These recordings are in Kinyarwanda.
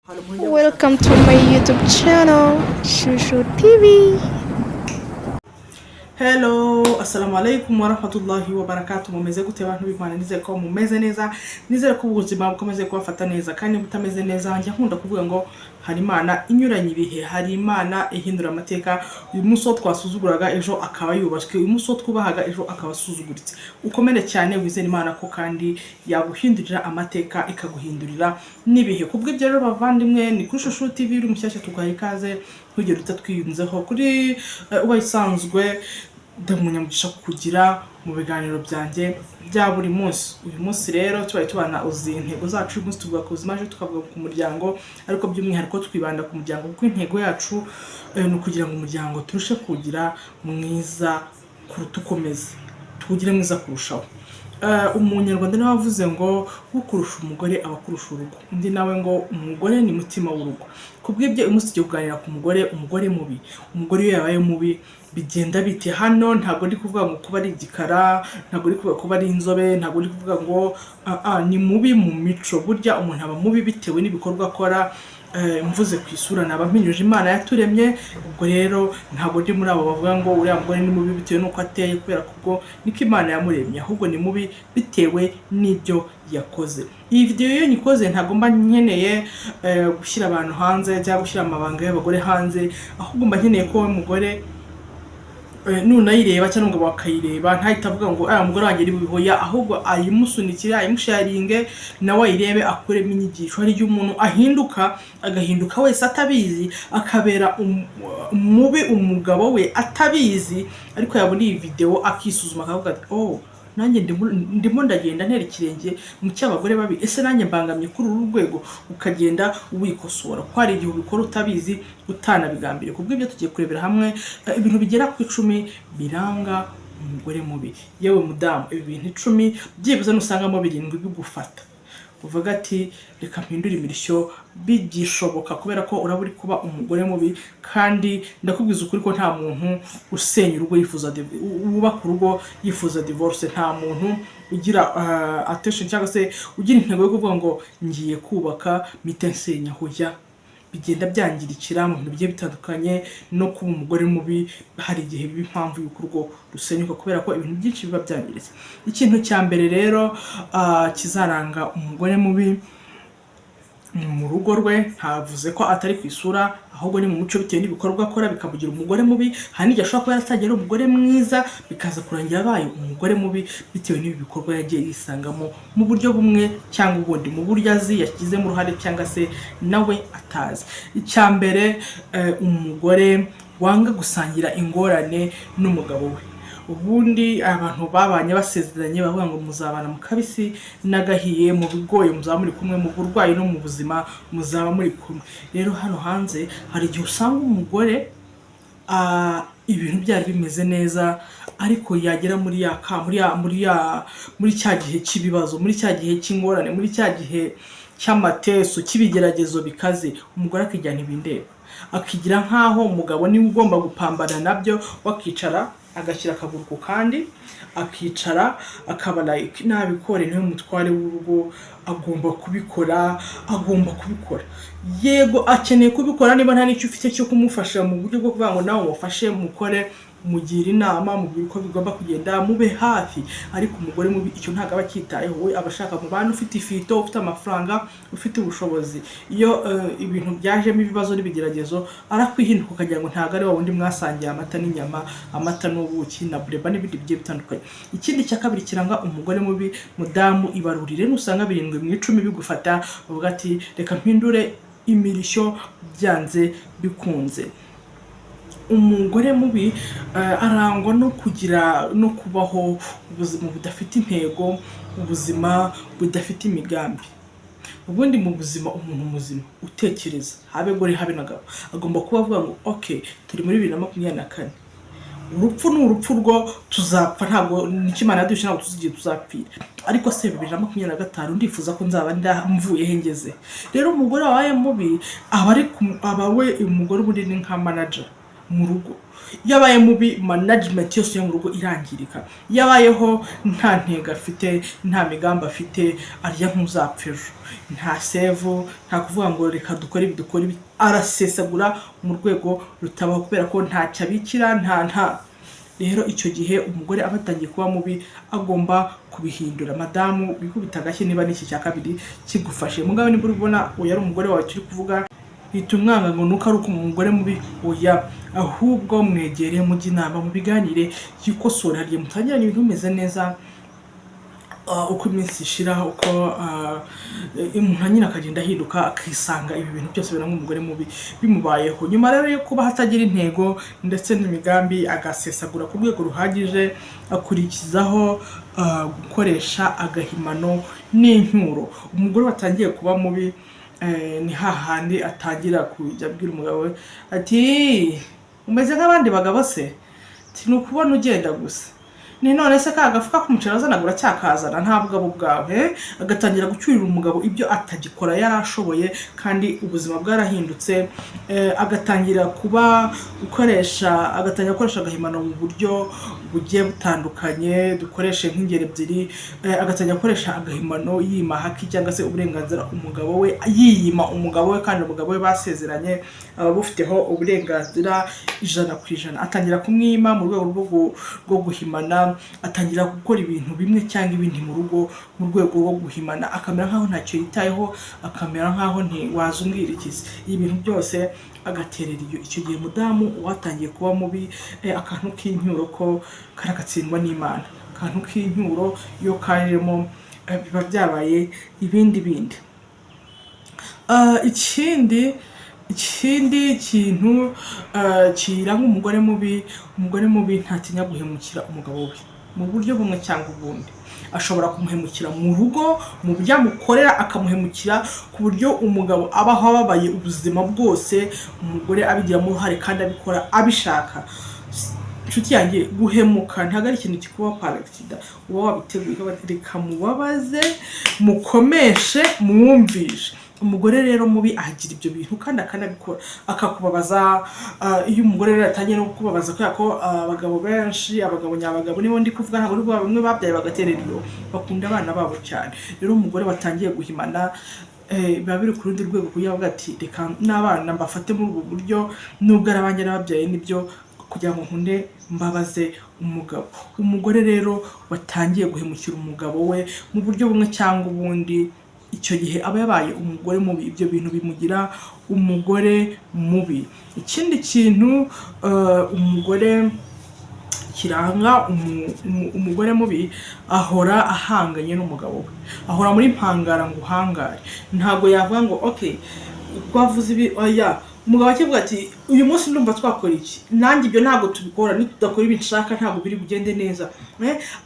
Welcome to my YouTube channel, Shushu TV. Hello, assalamu alaikum warahmatullahi wabarakatuh. Mumeze gute, abantu b'Imana? Nizere ko mumeze neza, nizere ko ubuzima bukomeze kubafata neza. Kandi butameze neza, njya nkunda kuvuga ngo hari Imana inyuranye ibihe, hari Imana ihindura amateka. Uyu munsi uwo twasuzuguraga, ejo akaba yubashywe. Uyu munsi uwo twubahaga, ejo akaba asuzuguritse. Ukomere cyane, wizere Imana ko kandi yaguhindurira amateka, ikaguhindurira n'ibihe. Kubw'ibyo rero, bavandimwe, ni kuri Shushu TV. Uri mushyashya, tuguhaye ikaze, ntugire utatwiyunzeho kuri uba isanzwe. Ndi umunyamugisha kugira mu biganiro byanjye bya buri munsi. Uyu munsi rero tubaye tubana, uzi intego zacu. Uyu munsi tuvuga ku buzima, ejo tukavuga ku muryango, ariko by'umwihariko twibanda ku muryango, kuko intego yacu ni ukugira ngo umuryango turushe kuwugira mwiza kuruta ukomeze tuwugire mwiza kurushaho. Umunyarwanda niwe wavuze ngo ukurusha umugore aba akurusha urugo, undi nawe ngo umugore ni mutima w'urugo. Kubw'ibyo, uyu munsi tugiye kuganira ku mugore, umugore mubi. Umugore iyo yabaye mubi bigenda bite? Hano ntabwo ndi kuvuga ngo kuba ari igikara, ntabwo ndi kuvuga kuba ari inzobe, ntabwo ndi kuvuga ngo ni mubi mu mico. Burya umuntu aba mubi bitewe n'ibikorwa akora. Mvuze ku isura naba mpinyuje Imana yaturemye. Ubwo rero ntabwo ndi muri abo bavuga ngo uriya mugore ni mubi bitewe n'uko ateye, kubera ko ubwo niko Imana yamuremye, ahubwo ni mubi bitewe n'ibyo yakoze. Iyi video iyo nyikoze, ntabwo mba nkeneye gushyira abantu hanze cyangwa gushyira amabanga y'abagore hanze, ahubwo mba nkeneye ko wowe mugore nunayireba cyangwa umugabo akayireba, ntahita avuga ngo aya mugore wanjye ni mubi. Hoya, ahubwo ayimusunikire, ayimusharinge, nawe ayirebe, akuremo inyigisho. Hari igihe umuntu ahinduka, agahinduka wese atabizi, akabera mubi umugabo we atabizi, ariko yabona iyi video akisuzuma, akavuga ati: "Oh, nanjye ndimo ndagenda ntera ikirenge mu cy'abagore babi. Ese nanjye mbangamye kuri uru rwego?" Ukagenda wikosora, kuko hari igihe ubikora utabizi, utanabigambiriye. Ku bw'ibyo, tugiye kurebera hamwe ibintu bigera ku 10 biranga umugore mubi. Yewe mudamu, ibi bintu 10, byibuze nusangamo birindwi bigufata, uvuga ati: "Reka mpindure imirishyo bigishoboka," kubera ko uraba uri kuba umugore mubi. Kandi ndakubwiza ukuri ko nta muntu usenya urugo yifuza wubaka urugo yifuza divorce. Nta muntu ugira attention cyangwa se ugira intego yo kuvuga ngo ngiye kubaka mpite nsenya. Hoya, bigenda byangirikira mu bintu bigiye bitandukanye. No kuba umugore mubi hari igihe biba impamvu y'uko urugo rusenyuka, kubera ko ibintu byinshi biba byangiritse. Ikintu cya mbere rero kizaranga umugore mubi mu rugo rwe, ntavuze ko atari ku isura, ahubwo ni mu muco, bitewe n'ibikorwa akora bikamugira umugore mubi. Hari n'igihe ashobora kuba yaratangiye ari umugore mwiza, bikaza kurangira abaye umugore mubi bitewe n'ibi bikorwa yagiye yisangamo mu buryo bumwe cyangwa ubundi, mu buryo azi yashyizemo uruhare cyangwa se nawe atazi. Icya mbere, umugore wanga gusangira ingorane n'umugabo we. Ubundi abantu babanye basezeranye bavuga ngo muzabana mu kabisi n'agahiye, mu bigoye muzaba muri kumwe, mu burwayi no mu buzima muzaba muri kumwe. Rero hano hanze hari igihe usanga umugore ibintu byari bimeze neza, ariko yagera muri ya ka muri ya muri ya muri cya gihe cy'ibibazo, muri cya gihe cy'ingorane, muri cya gihe cy'amateso, cy'ibigeragezo bikaze, umugore akijyana ibindeba, akigira nk'aho umugabo niwe ugomba gupambana nabyo, wakicara agashyira akaguru ku kandi, akicara akaba like nabikore, niwe mutware w'urugo, agomba kubikora, agomba kubikora. Yego, akeneye kubikora. Niba nta n'icyo ufite cyo kumufasha mu buryo bwo kuvuga ngo nawe umufashe, mukore, mugira inama, mubwira uko bigomba kugenda, mube hafi. Ariko umugore mubi icyo ntabwo aba acyitayeho. We aba ashaka mubana ufite ifito, ufite amafaranga, ufite ubushobozi. Iyo ibintu byajemo ibibazo n'ibigeragezo, arakwihinduka, ukagira ngo ntabwo ari wa wundi mwasangiye amata n'inyama, amata n'ubuki na bureba n'ibindi bigiye bitandukanye. Ikindi cya kabiri kiranga umugore mubi, mudamu, ibarurire, nusanga birindwi mu 10 bigufata, uvuga ati: "Reka mpindure imirishyo byanze bikunze." Umugore mubi arangwa no kugira no kubaho ubuzima budafite intego, ubuzima budafite imigambi. Ubundi mu buzima, umuntu muzima utekereza, habe gore habe na gabo, agomba kuba avuga ngo: "Ok, turi muri 2024, urupfu ni urupfu rwo tuzapfa, ntabwo nicyo Imana yaduhishe, ntabwo tuzi igihe tuzapfira, ariko se 2025 ndifuza ko nzaba mvuye he, ngeze?" Rero umugore wabaye mubi aba ari aba we umugore ubundi ni nka manager. mu rugo. Iyo abaye mubi, management yose yo mu rugo irangirika. Iyo abayeho nta ntego afite, nta migambi afite, arya nk'uzapfa ejo, nta save, nta kuvuga ngo reka dukore ibi, dukore ibi, arasesagura mu rwego rutabaho kubera ko ntacyo abikira, nta. Rero icyo gihe umugore aba atangiye kuba mubi, agomba kubihindura. Madamu, wikubita agashyi niba n'iki cya kabiri kigufashe. Mugabo niba uri kubona uyu ari umugore wawe turi kuvuga, hita umwanga ngo nuko ari uko umugore mubi, oya, ahubwo mwegere, mujye inama, mubiganire, yikosore. Hari igihe mutangiranye ibintu bimeze neza, uko iminsi ishira, uko umuntu nyine akagenda ahinduka, akisanga ibi bintu byose biranga umugore mubi bimubayeho. Nyuma rero yo kuba hatagira intego ndetse n'imigambi, agasesagura ku rwego ruhagije, akurikizaho gukoresha agahimano n'incyuro. Umugore watangiye kuba mubi, ni hahandi atangira kujya abwira umugabo we ati: "Umeze nk'abandi bagabo se?" Ati: "Ni ukubona ugenda gusa." Ni none se ka gafuka k'umuceri wazanaga uracyakazana? Nta bugabo bwawe, eh? Agatangira gucyurira umugabo ibyo atagikora yari ashoboye kandi ubuzima bwarahindutse. Agatangira kuba gukoresha, agatangira gukoresha agahimano mu buryo bugiye butandukanye. Dukoreshe nk'ingero ebyiri. Agatangira gukoresha agahimano yima haki cyangwa se uburenganzira umugabo we, yiyima umugabo we, kandi umugabo we basezeranye aba abufiteho uburenganzira 100%. Atangira kumwima mu rwego rwo guhimana, atangira gukora ibintu bimwe cyangwa ibindi mu rugo mu rwego rwo guhimana, akamera nkaho ntacyo yitayeho, akamera nkaho ntiwaza umbwira iki se, ibintu byose agaterera iyo. Icyo gihe mudamu watangiye kuba mubi, akantu k'incyuro ko karagatsindwa n'Imana. Akantu k'incyuro iyo kajemo, biba byabaye ibindi bindi. Ikindi kintu kiranga umugore mubi, umugore mubi ntatinya guhemukira umugabo we mu buryo bumwe cyangwa ubundi. Ashobora kumuhemukira mu rugo, mu byo amukorera, akamuhemukira ku buryo umugabo abaho ababaye ubuzima bwose, umugore abigiramo uruhare kandi abikora abishaka. Inshuti yanjye, guhemuka ntabwo ari ikintu kikuba par accident, uba wabiteguye ukavuga ati, "Reka mubabaze, mukomeshe, mwumvishe." Umugore rero mubi agira ibyo bintu kandi akanabikora, akakubabaza. Iyo umugore rero atangiye no kukubabaza, kubera ko abagabo benshi, abagabo nyabagabo nibo ndi kuvuga, ntabwo ari kuvuga bamwe babyaye bagaterera iyo, bakunda abana babo cyane. Rero umugore watangiye guhimana, biba biri ku rundi rwego, kugira ngo ati: "Reka n'abana mbafate muri ubu buryo, nubwo ari abanjye nababyaye, nibyo, kugira ngo nkunde mbabaze umugabo." Umugore rero watangiye guhemukira umugabo we mu buryo bumwe cyangwa ubundi, icyo gihe aba yabaye umugore mubi. Ibyo bintu bimugira umugore mubi. Ikindi kintu umugore kiranga umugore mubi, ahora ahanganye n'umugabo we, ahora muri mpangara ngo uhangare. Ntabwo yavuga ngo: "Okay, twavuze ibi," oya. Umugabo akivuga ati: "Uyu munsi ndumva twakora iki," "Nanjye ibyo ntabwo tubikora, nitudakora ibi nshaka ntabwo biri bugende neza."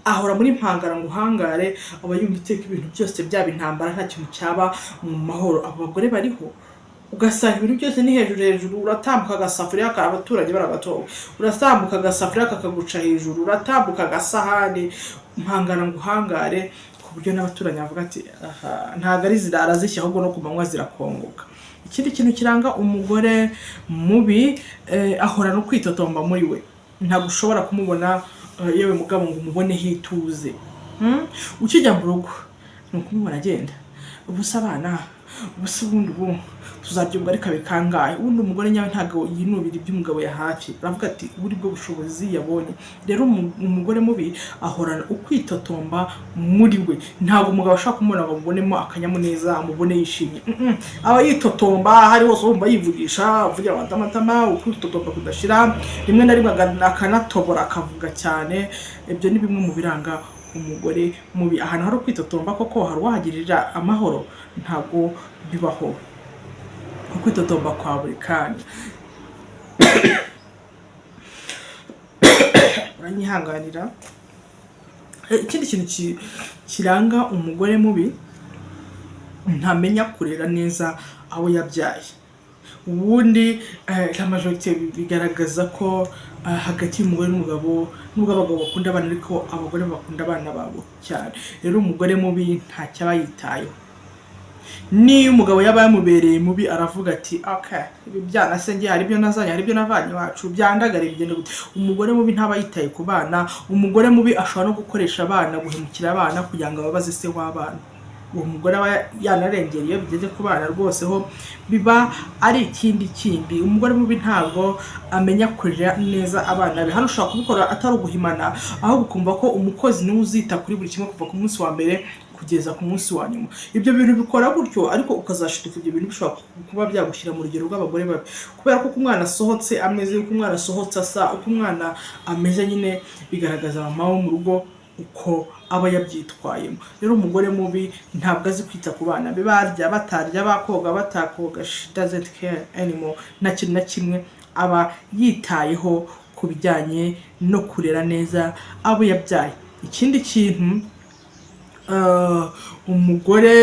Ahora muri mpangara ngo uhangare, aba yumva iteka ibintu byose byaba intambara, nta kintu cyaba mu mahoro. Abo bagore bariho, ugasanga ibintu byose ni hejuru hejuru. Uratambuka agasafuriya ka abaturage baragatowe, uratambuka agasafuriya kakaguca hejuru, uratambuka agasahani, mpangara ngo uhangare, ku buryo n'abaturanyi bavuga ati: "Aha ntabwo ari zirara zishya, ahubwo no ku manywa zirakongoka." Ikindi kintu kiranga umugore mubi, ahorana ukwitotomba muri we. Ntabwo ushobora kumubona, yewe mugabo, ngo umuboneho ituze. Ukijya mu rugo ni ukumubona agenda ubusa, abana ubusa, ubundi ubu tuzarya ubwo ariko kangahe? Ubundi umugore nyawe ntabwo yinubira ibyo umugabo yahaye, aravuga ati: "Ubu bwo bushobozi yabonye." Rero umugore mubi ahorana ukwitotomba muri we. Ntabwo umugabo ashobora kumubona ngo amubonemo akanyamuneza, amubone yishimye. Aba yitotomba aho ari hose, wumva yivugisha, avugira amatamatama, ukwitotomba kudashira, rimwe na rimwe akanatobora akavuga cyane. Ibyo ni bimwe mu biranga umugore mubi. Ahantu hari ukwitotomba koko hari uwahagirira amahoro? Ntabwo bibaho. Ukwitotomba kwa buri kanya, uranyihanganira. Ikindi kintu kiranga umugore mubi, ntamenya kurera neza abo yabyaye. Ubundi la majorité bigaragaza ko hagati y'umugore n'umugabo, nubwo abagabo bakunda abana, ariko abagore bakunda abana babo cyane. Rero umugore mubi ntacyo aba yitayeho. Niyo umugabo yaba yamubereye mubi, aravuga ati: "Okay, ibi byana se njye hari ibyo nazanye, hari ibyo navanye iwacu, byandagare, bigenda gute?" Umugore mubi ntaba yitaye ku bana. Umugore mubi ashobora no gukoresha abana, guhemukira abana kugira ngo ababaze se w'abana. Uwo mugore aba yanarengereye iyo bigeze ku bana rwose, ho biba ari ikindi kindi. Umugore mubi ntabwo amenya kurera neza abana be. Hano ushobora kubikora atari uguhimana, ahubwo ukumva ko umukozi niwe uzita kuri buri kimwe kuva ku munsi wa mbere kugeza ku munsi wa nyuma. Ibyo bintu bikora gutyo, ariko ukazashiduka ibyo bintu bishobora kuba byagushyira mu rugero rw'abagore babi, kubera ko uko umwana asohotse ameze, uko umwana asohotse asa, uko umwana ameze nyine bigaragaza mama wo mu rugo uko aba yabyitwayemo. Rero umugore mubi ntabwo azi kwita ku bana be. Barya, batarya, bakoga, batakoga, she doesn't care anymore. Nta kintu na kimwe aba yitayeho ku bijyanye no kurera neza abo yabyaye. Ikindi kintu, umugore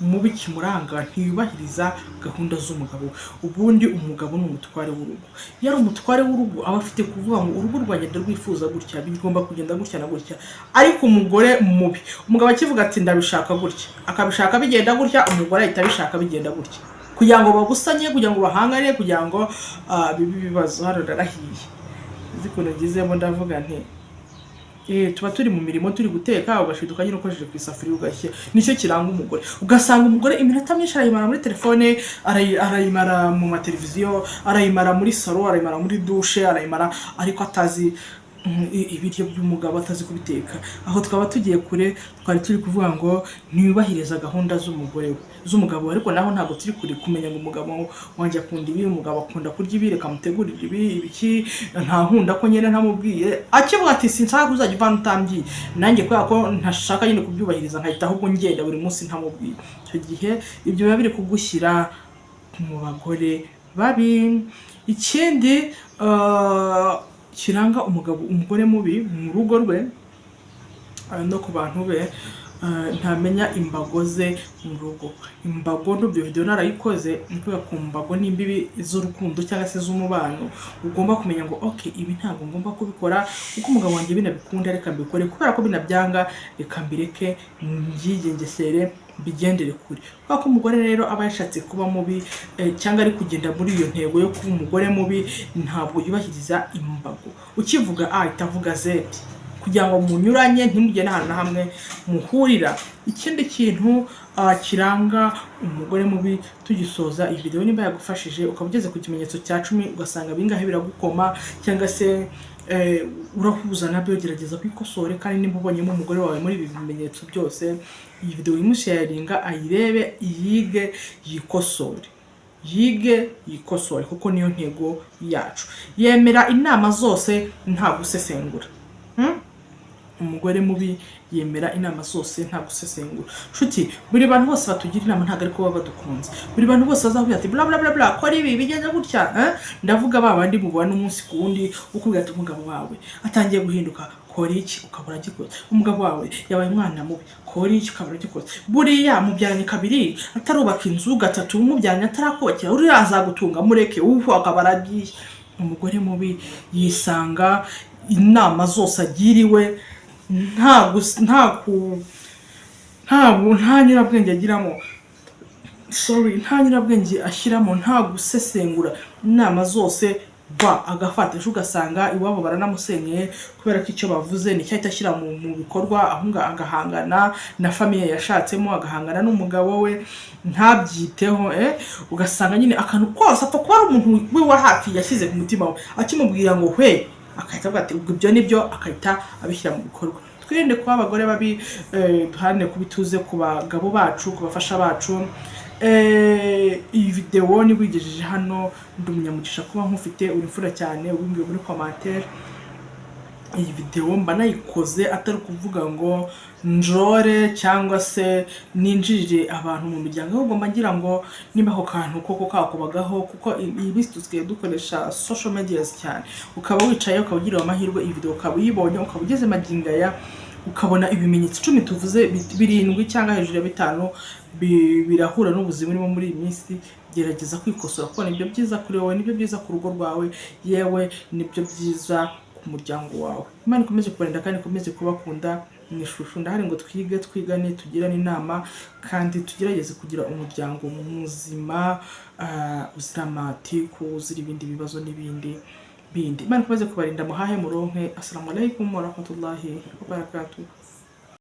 mubi kimuranga, ntiyubahiriza gahunda z'umugabo. Ubundi umugabo ni umutware w'urugo. Iyo ari umutware w'urugo, aba afite kuvuga ngo: "Urugo rwanjye ndarwifuza gutya, bigomba kugenda gutya na gutya." Ariko umugore mubi, umugabo akivuga ati: "Ndabishaka gutya," akabishaka bigenda gutya, umugore ahita abishaka bigenda gutya, kugira ngo babusanye, kugira ngo bahangane, kugira ngo bibe ibibazo. Hano narahiye, uzi ukuntu ngizemo, ndavuga nti tuba turi mu mirimo, turi guteka, ugashiduka nyine ukojeje ku isafuriya ugashya. Nicyo kiranga umugore. Ugasanga umugore iminota myinshi arayimara muri telefone, arayimara mu mateleviziyo, arayimara muri salo, arayimara muri dushe, arayimara ariko atazi ibiryo by'umugabo, atazi kubiteka. Aho twaba tugiye kure. Twari turi kuvuga ngo ntiyubahiriza gahunda z'umugore we, z'umugabo, ariko naho ntabwo turi kure kumenya ngo umugabo wanjye akunda ibi, umugabo akunda kurya ibi, reka mutegurire ibi, ibiki nta nkunda ko nyine ntamubwiye. Akivuga ati: "Sinshaka ko uzajya uvana utambwiye," nanjye kubera ko ntashaka nyine kubyubahiriza, nkahita ahubwo ngenda buri munsi ntamubwiye. Icyo gihe ibyo biba biri kugushyira mu bagore babi. Ikindi kiranga umugore mubi mu rugo rwe no ku bantu be, ntamenya imbago ze mu rugo. Imbago, n'ubwo video narayikoze mvuga ku mbago n'imbibi z'urukundo cyangwa se z'umubano, ugomba kumenya ngo: "Ok, ibi ntabwo ngomba kubikora kuko umugabo wanjye binabikunda, reka mbikore kubera ko binabyanga, reka mbireke, mbyigengesere, mbigendere kure." Kubera ko umugore rero aba yashatse kuba mubi, cyangwa ari kugenda muri iyo ntego yo kuba umugore mubi, ntabwo yubahiriza imbago. Ukivuga A ahita avuga Z kugira ngo munyuranye, ntimugire n'ahantu na hamwe muhurira. Ikindi kintu kiranga umugore mubi, tugisoza iyi video, nimba yagufashije, ukaba ugeze ku kimenyetso cya 10, ugasanga bingahe biragukoma cyangwa se urahuza nabyo, gerageza kwikosore. Kandi nimba ubonyemo umugore wawe muri ibi bimenyetso byose, iyi video uyimusharinga, ayirebe, yige, yikosore, yige, yikosore, kuko niyo ntego yacu. Yemera inama zose nta gusesengura. Umugore mubi yemera inama zose nta gusesengura. Nshuti, buri bantu bose batugira inama ntabwo ariko baba badukunze. Buri bantu bose bazakubwira ati: "Bla bla bla bla, kora ibi, bigenze gutya," eh? Ndavuga ba bandi mubana umunsi ku wundi, ukubwira ati: "Umugabo wawe atangiye guhinduka, kora iki," ukabura agikoze. "Umugabo wawe yabaye umwana mubi, kora iki," ukabura agikoze. Buriya mubyaranye kabiri atarubaka inzu, gatatu mubyaranye atarakubakira, uriya azagutunga, mureke, ubu akaba aragiye. Umugore mubi yisanga inama zose agiriwe nta nta ku nta nta nyurabwenge agiramo, sorry, nta nyurabwenge ashyiramo, nta gusesengura, inama zose ba agafata. Ejo ugasanga iwabo baranamusenyeye kubera ko icyo bavuze nicyo ahita ashyira mu bikorwa, ahunga, agahangana na famille yashatsemo, agahangana n'umugabo we, ntabyiteho. Ugasanga nyine akantu kose apfa kuba ari umuntu we wa hafi yashyize ku mutima we, akimubwira ngo hwe, agahita avuga ati: "Ubwo ibyo nibyo," agahita abishyira mu bikorwa. Twirinde kuba abagore babi, duharanire kuba ituze ku bagabo bacu, ku bafasha bacu. Iyi videwo niba uyigejeje hano, ndi umunyamugisha kuba nkufite, uri imfura cyane. Ubimbwiye muri commentaire. Iyi videwo mba nayikoze atari ukuvuga ngo njore cyangwa se ninjirire abantu mu miryango, ahubwo mba ngira ngo niba ako kantu koko kakubagaho, kuko iyi minsi dusigaye dukoresha social medias cyane, ukaba wicaye, ukaba ugiriwe amahirwe, iyi video ukaba uyibonye, ukaba ugeze magingo aya, ukabona ibimenyetso 10 tuvuze, birindwi cyangwa hejuru ya bitanu birahura n'ubuzima urimo muri iyi minsi, gerageza kwikosora, kuko nibyo byiza kuri wowe, nibyo byiza ku rugo rwawe, yewe nibyo byiza ku muryango wawe. Imana ikomeze kubarinda kandi ikomeze kubakunda. Ni Shushu, ndahari ngo twige, twigane, tugirane inama kandi tugerageze kugira umuryango muzima, uzira amatiku, uzira ibindi bibazo n'ibindi bindi. Imana ikomeze kubarinda, muhahe muronke. Assalamu alaikum warahmatullahi wabarakatuh.